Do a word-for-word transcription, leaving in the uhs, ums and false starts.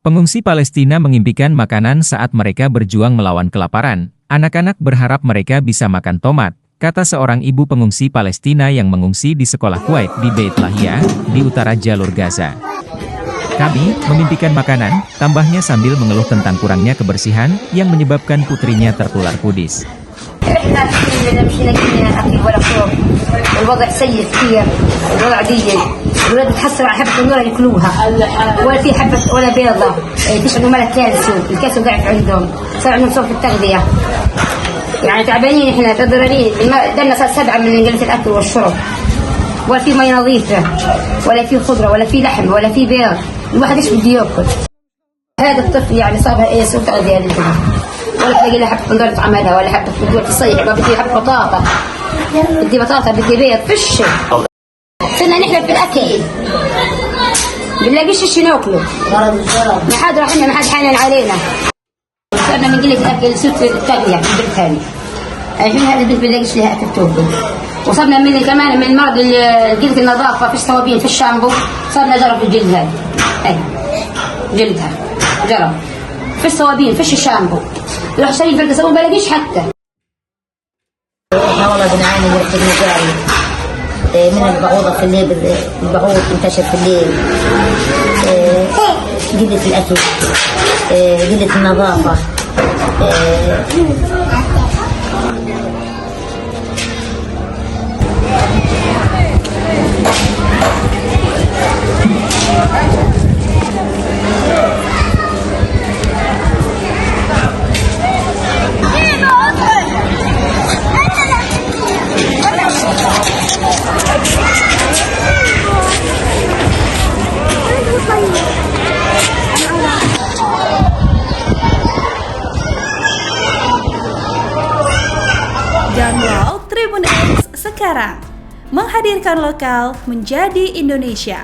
Pengungsi Palestina mengimpikan makanan saat mereka berjuang melawan kelaparan. Anak-anak berharap mereka bisa makan tomat, kata seorang ibu pengungsi Palestina yang mengungsi di sekolah Kuwait di Beit Lahia, di utara jalur Gaza. Kami memimpikan makanan, tambahnya sambil mengeluh tentang kurangnya kebersihan yang menyebabkan putrinya tertular kudis. احنا كنا مشينا كنا اكل ولا شرب. الوضع سيء كثير. الوضع دي. الولاد تحصل على حبة النور ياكلوها. ولا في حبة ولا بيضة. إيه، فيش عندهم ولا كالسيوم. الكالسيوم ضعف عندهم. صار عندهم صعوبة في التغذية. يعني تعبانين احنا، متضررين. الم-، دنا صار سبعة من قلة الأكل والشرب. ولا في مية نظيفة. ولا في خضرة، ولا في لحم، ولا في بيض. الواحد ايش بده ياكل؟ هذا الطفل يعني صابها ايه سوء تغذية للبنت. ولا تلاقي لها حبة خضار تعملها، ولا حبة خضار تصيح، ما بدي حبة بطاطا. بدي بطاطا، بدي بيض، فيش. صرنا نحلب في الأكل. بنلاقيش شي ناكله. ما حد راح لنا، ما حد حنن علينا. صرنا من قلة الأكل، صرت التغذية في البنت هذه. الحين هذه البنت بنلاقيش لها أكل تاكل. وصرنا من كمان من مرض ال-، قلة النظافة، فيش صوابين، فيش شامبو، صرنا جرى في الجلد هذا. أي. جلدها. جرى. فيش صوابين، فيش شامبو. نروح نشتري فرقة صابون، بلاقيش حتى. احنا والله بنعاني من الفقر الجاري. إيه، من البعوضة في الليل، بال-، البعوض تنتشر في الليل. إيه، قلة الأكل. إيه، قلة النظافة. إيه. Download Tribun X sekarang. Menghadirkan lokal menjadi Indonesia.